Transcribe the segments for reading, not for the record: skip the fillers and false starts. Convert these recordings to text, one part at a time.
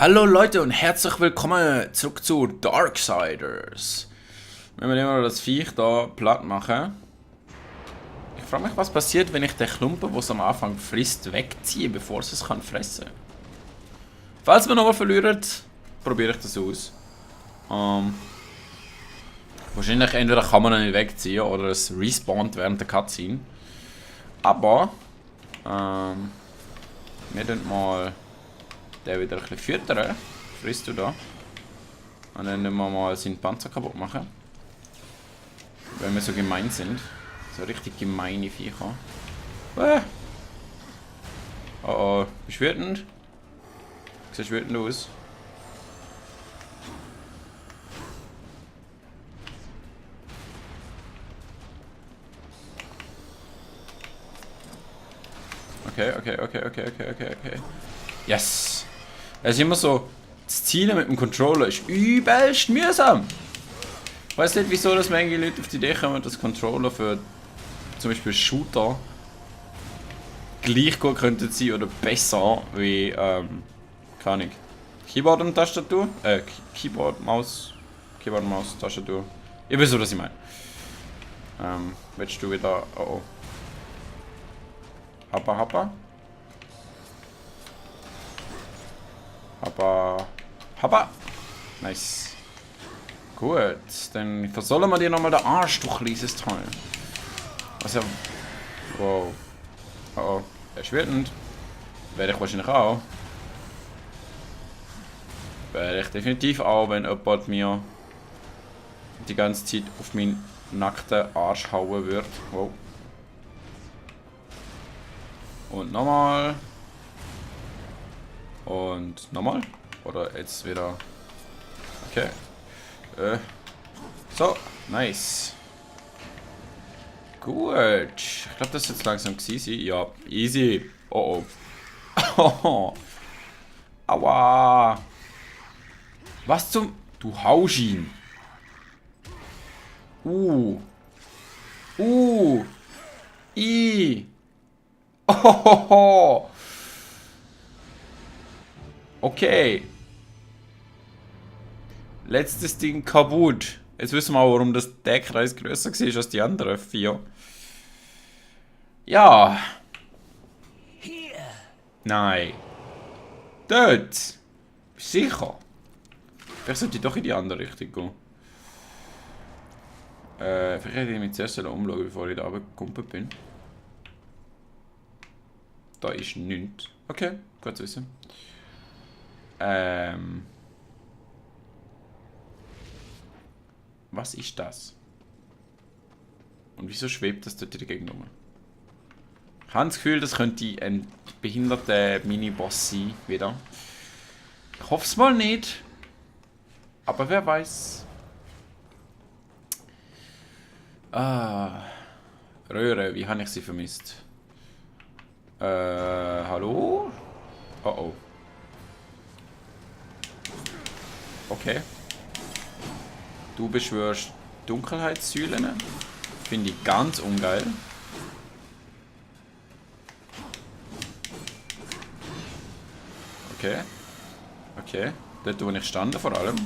Hallo Leute und herzlich willkommen zurück zu Darksiders. Wenn wir immer das Viech da platt machen. Ich frage mich, was passiert, wenn ich den Klumpen, den es am Anfang frisst, wegziehe, bevor es es kann fressen. Falls wir nochmal verlieren, probiere ich das aus. Wahrscheinlich entweder kann man ihn nicht wegziehen oder es respawnt während der Cutscene. Aber wir tun mal den wieder ein bisschen füttern. Frisst du da. Und dann müssen wir mal seinen Panzer kaputt machen. Weil wir so gemein sind. So richtig gemeine Viecher. Oh oh, bist du wütend? Siehst du wütend aus? Okay. Yes! Es ist immer so, das Zielen mit dem Controller ist übelst mühsam. Ich weiß nicht, wieso dass manche Leute auf die Idee kommen, dass Controller für zum Beispiel Shooter gleich gut könnten sein oder besser wie, keine Ahnung, Keyboard und Tastatur? Keyboard, Maus, Tastatur. Ihr wisst, was ich meine. Willst du wieder, oh. Hoppa. Nice. Gut, dann versollen wir dir nochmal den Arsch, du kleines Teil. Also, wow. Oh, er ist wütend. Werde ich wahrscheinlich auch. Werde ich definitiv auch, wenn jemand mir die ganze Zeit auf meinen nackten Arsch hauen wird. Wow. Und nochmal. Und nochmal. Oder jetzt wieder. Okay. So, nice. Gut. Ich glaube, das ist jetzt langsam easy. Ja, easy. Oh. Aua. Was zum... Du haust ihn. I. Oh. Okay. Letztes Ding kaputt. Jetzt wissen wir auch, warum der Kreis größer war als die anderen 4. Ja. Nein. Dort. Sicher. Vielleicht sollte ich doch in die andere Richtung gehen. Vielleicht hätte ich mich zuerst umschauen, bevor ich da runtergekommen bin. Da ist nichts. Okay, gut zu wissen. Was ist das? Und wieso schwebt das dort in der Gegend rum? Ich habe das Gefühl, das könnte ein behinderter Mini-Boss sein, wieder. Ich hoffe es mal nicht. Aber wer weiß. Röhre, wie habe ich sie vermisst? Hallo? Oh. Okay. Du beschwörst Dunkelheitssäulen. Finde ich ganz ungeil. Okay. Dort, wo ich stand, vor allem.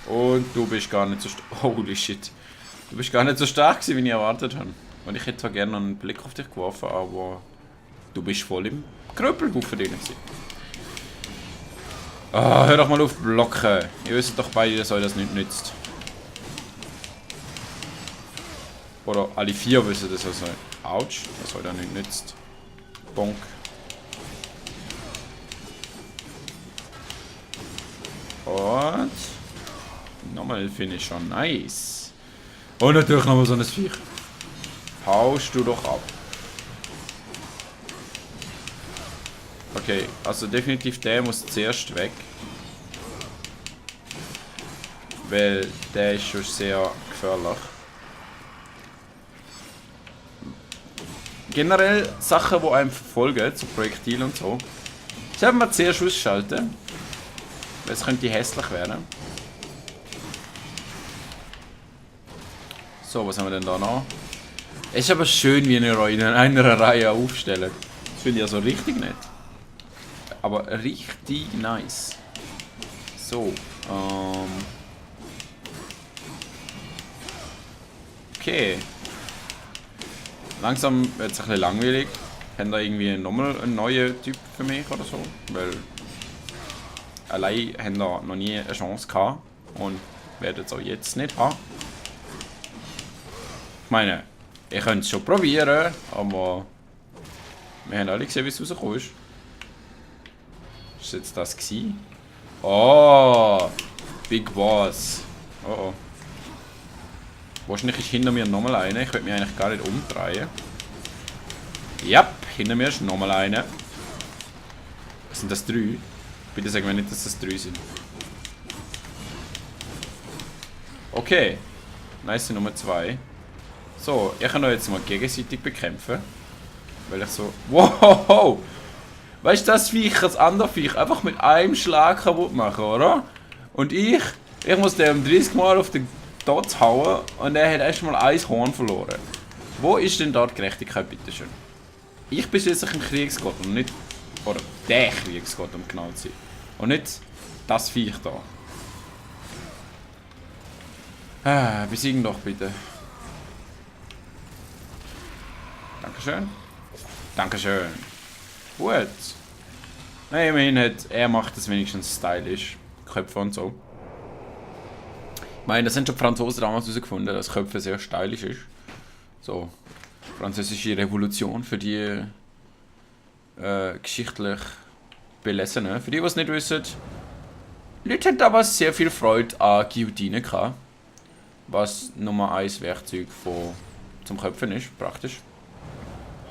Und du bist gar nicht so stark. Holy shit. Du bist gar nicht so stark gewesen, wie ich erwartet habe. Und ich hätte zwar gerne noch einen Blick auf dich geworfen, aber du bist voll im Kröpelhaufen drin gewesen. Ah, hör doch mal auf blocken. Ihr wisst doch beide, dass euch das nicht nützt. Oder alle 4 wissen das also. Autsch, dass euch das nicht nützt. Bonk. Und nochmal Finisher, nice. Und natürlich nochmal so ein Viech. Haust du doch ab. Okay, also definitiv der muss zuerst weg. Weil der ist schon sehr gefährlich. Generell Sachen, die einem verfolgen, so Projektile und so. Sollten wir zuerst ausschalten. Weil es könnte hässlich werden. So, was haben wir denn da noch? Es ist aber schön, wie ihr euch in einer Reihe aufstellt. finde ich also richtig nett. Aber richtig nice. So, okay. Langsam wird es ein bisschen langweilig. Haben da irgendwie nochmal einen neuen Typ für mich oder so? Weil allein haben da noch nie eine Chance gehabt und werden es auch jetzt nicht haben. Ich meine, ich könnte es schon probieren, aber wir haben alle gesehen, wie es rausgekommen ist. Ist jetzt das gewesen? Oh! Big Boss. Oh oh. Wahrscheinlich ist hinter mir nochmal eine. Ich würde mich eigentlich gar nicht umdrehen. Ja, hinter mir ist nochmal eine. Sind das 3? Bitte sagen wir nicht, dass das 3 sind. Okay. Nice Nummer 2. So, ich kann euch jetzt mal gegenseitig bekämpfen. Weil ich so... Wow! Weißt du, das Viech, das andere Viech, einfach mit einem Schlag kaputt machen, oder? Und ich muss dem 30 Mal auf den Dots hauen und er hat erstmal ein Horn verloren. Wo ist denn dort Gerechtigkeit, bitteschön? Ich bin schließlich ein Kriegsgott und nicht... Oder der Kriegsgott, um genau zu sein. Und nicht das Viech da. Ah, besiegen doch bitte. Dankeschön. Dankeschön. Gut. Nein, immerhin hat er macht es wenigstens stylisch. Köpfe und so. Ich meine, das haben schon die Franzosen damals herausgefunden, dass Köpfe sehr stylisch ist. So, französische Revolution für die geschichtlich Belesenen. Für die, die es nicht wissen, Leute haben damals sehr viel Freude an Guillotine gehabt. Was Nummer 1 Werkzeug zum Köpfen ist, praktisch.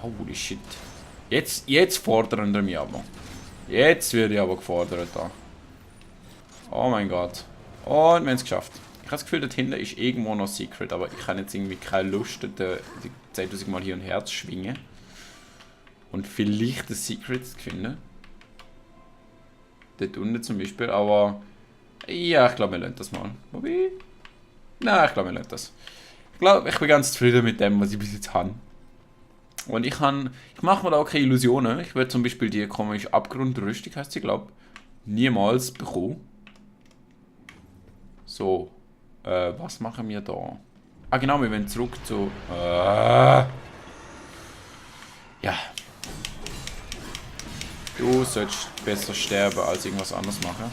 Holy shit. Jetzt fordern wir mich aber. Jetzt werde ich aber gefordert da. Oh mein Gott. Und wir haben es geschafft. Ich habe das Gefühl, dort hinten ist irgendwo noch Secret, aber ich habe jetzt irgendwie keine Lust, die 10.000 Mal hier und her zu schwingen. Und vielleicht das Secret zu finden. Dort unten zum Beispiel, aber... Ja, ich glaube, wir lernen das mal. Wobei... Nein, ich glaube, wir lernen das. Ich glaube, ich bin ganz zufrieden mit dem, was ich bis jetzt habe. Und ich mache mir da auch keine Illusionen. Ich werde zum Beispiel die komische Abgrundrüstung, heißt sie, glaube niemals bekommen. So, was machen wir da? Ah genau, wir werden zurück zu... ja. Du sollst besser sterben, als irgendwas anderes machen.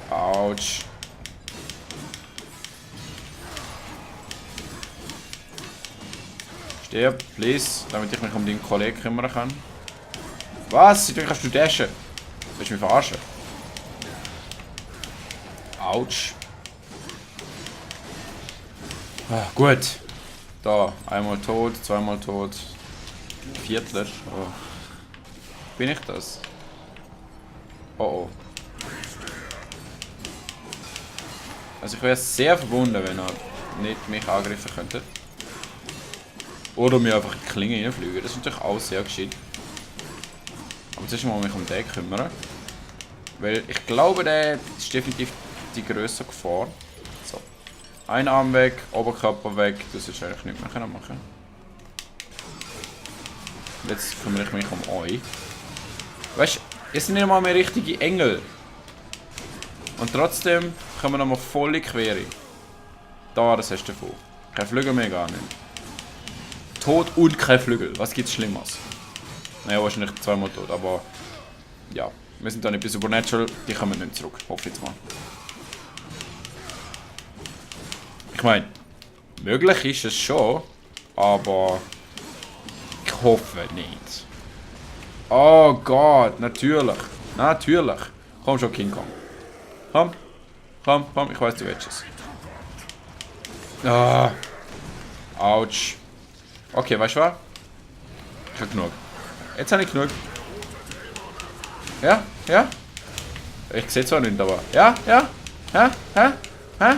Autsch. Stirb, please, damit ich mich um den Kollegen kümmern kann. Was? Wie kannst du dashen? Willst du mich verarschen? Autsch. Ah, gut. Da, einmal tot, zweimal tot. Viertler. Oh. Bin ich das? Oh oh. Also ich wäre sehr verbunden, wenn er nicht mich angreifen könnte. Oder mir einfach in die Klinge reinfliegen. Das ist natürlich auch sehr geschickt. Aber zuerst mal mich um den kümmern. Weil ich glaube, der ist definitiv die größere Gefahr. So. Ein Arm weg, Oberkörper weg. Das ist eigentlich nicht mehr machen. Jetzt kümmere ich mich um euch. Weißt du, ihr seid nicht mal mehr richtige Engel. Und trotzdem kommen wir nochmal voll quer. Da, das hast du davon. Kein Flügel mehr, gar nicht. Tod und kein Flügel. Was gibt's Schlimmeres? Naja, wahrscheinlich zweimal tot, aber... Ja, wir sind da nicht bei Supernatural. Die kommen nicht zurück. Hoffe ich jetzt mal. Ich meine, möglich ist es schon, aber... Ich hoffe nicht. Oh Gott, natürlich. Natürlich. Komm schon, King Kong. Komm. Komm, komm, ich weiß, du willst es. Ah. Autsch. Okay, weißt du was? Ich hab genug. Jetzt habe ich genug. Ja, ja. Ich sehe zwar nicht, aber... Ja, ja. Hä? Hä? Hä?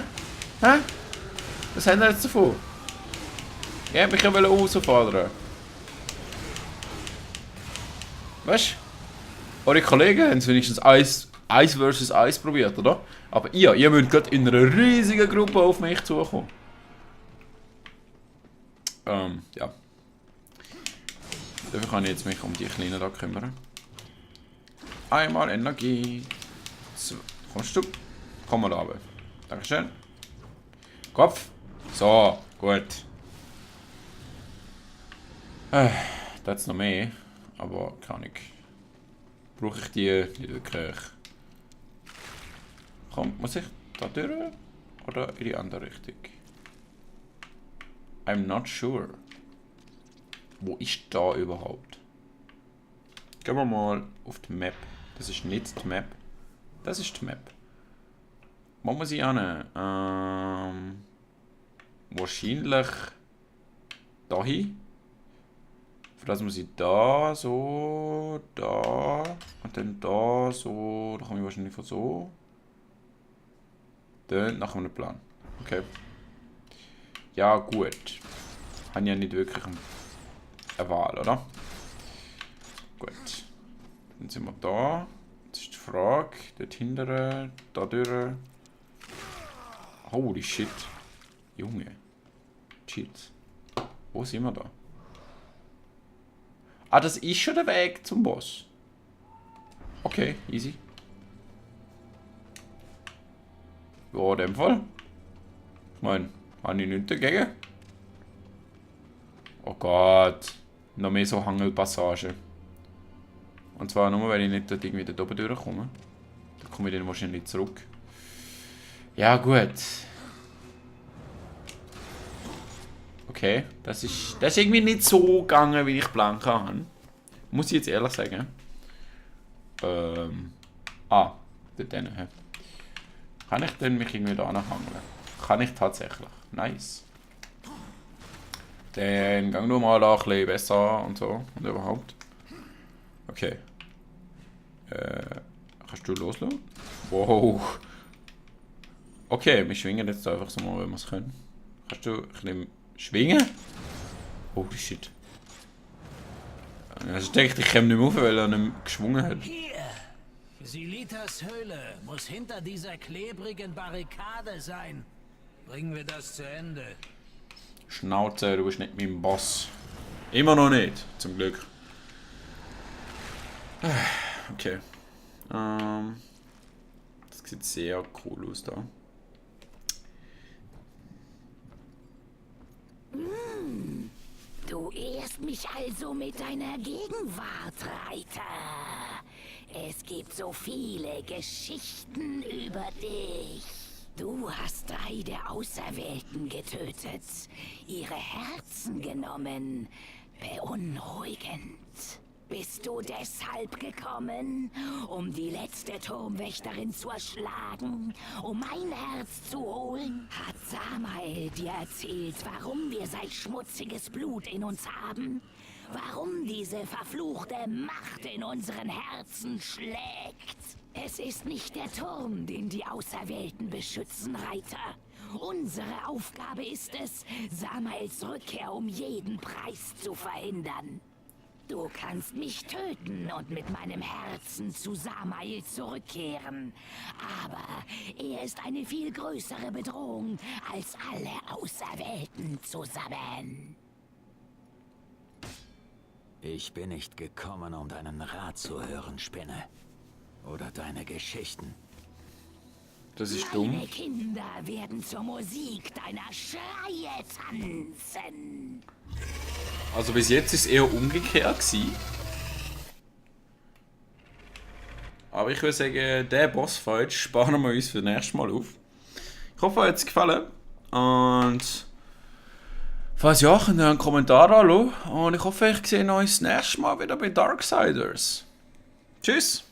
Hä? Was haben wir jetzt davon? Ich hätte mich ja herausfordern. Weißt du? Eure Kollegen haben wenigstens Eis vs. Eis probiert, oder? Aber ihr müsst gerade in einer riesigen Gruppe auf mich zukommen. Ja. Dafür kann ich jetzt mich um die Kleinen da kümmern. Einmal Energie. So, kommst du? Komm mal runter. Dankeschön. Kopf. So, gut. Da ist noch mehr. Aber keine Ahnung. Brauche ich die nicht wirklich? Komm, muss ich da durch? Oder in die andere Richtung? I'm not sure. Wo ist da überhaupt? Gehen wir mal auf die Map. Das ist nicht die Map. Das ist die Map. Wo muss ich hin? Wahrscheinlich dahin. Für das muss ich da, so, da. Und dann da, so. Da komme ich wahrscheinlich von so. Dann nach einem Plan. Okay. Ja, gut. Habe ich ja nicht wirklich eine Wahl, oder? Gut. Dann sind wir da. Jetzt ist die Frage. Dort hinten, da durch. Holy shit. Junge. Shit. Wo sind wir da? Ah, das ist schon der Weg zum Boss. Okay, easy. Ja, in dem Fall. Ich meine, habe ich nichts dagegen. Oh Gott. Noch mehr so Hangelpassagen. Und zwar nur, weil ich nicht dort irgendwie da oben durchkomme. Da komme ich dann wahrscheinlich zurück. Ja, gut. Okay, das ist irgendwie nicht so gegangen, wie ich geplant habe. Muss ich jetzt ehrlich sagen. Dort hinten. Kann ich denn mich irgendwie da anhangeln? Kann ich tatsächlich. Nice. Dann gang nur mal ein bisschen besser und so und überhaupt. Okay. Kannst du loslassen? Wow. Okay, wir schwingen jetzt einfach so mal, wenn wir es können. Kannst du ein bisschen schwingen? Holy shit. Also ich denke, ich komme nicht mehr auf, weil er nicht mehr geschwungen hat. Hier! Silitas Höhle muss hinter dieser klebrigen Barrikade sein. Bringen wir das zu Ende. Schnauze, du bist nicht mein Boss. Immer noch nicht, zum Glück. Okay. Das sieht sehr cool aus da. Du ehrst mich also mit deiner Gegenwart, Reiter. Es gibt so viele Geschichten über dich. Du hast 3 der Auserwählten getötet, ihre Herzen genommen. Beunruhigend. Bist du deshalb gekommen, um die letzte Turmwächterin zu erschlagen, um mein Herz zu holen? Hat Samael dir erzählt, warum wir sein schmutziges Blut in uns haben? Warum diese verfluchte Macht in unseren Herzen schlägt? Es ist nicht der Turm, den die Auserwählten beschützen, Reiter. Unsere Aufgabe ist es, Samaels Rückkehr um jeden Preis zu verhindern. Du kannst mich töten und mit meinem Herzen zu Samael zurückkehren. Aber er ist eine viel größere Bedrohung als alle Auserwählten zusammen. Ich bin nicht gekommen, um deinen Rat zu hören, Spinne. Oder deine Geschichten. Das ist dumm. Meine Kinder werden zur Musik deiner Schreie tanzen. Also bis jetzt ist es eher umgekehrt gewesen. Aber ich würde sagen, den Bossfight sparen wir uns für das nächste Mal auf. Ich hoffe, euch hat es gefallen. Und falls ja, könnt ihr einen Kommentar anlassen. Und ich hoffe, ich sehe euch das nächste Mal wieder bei Darksiders. Tschüss!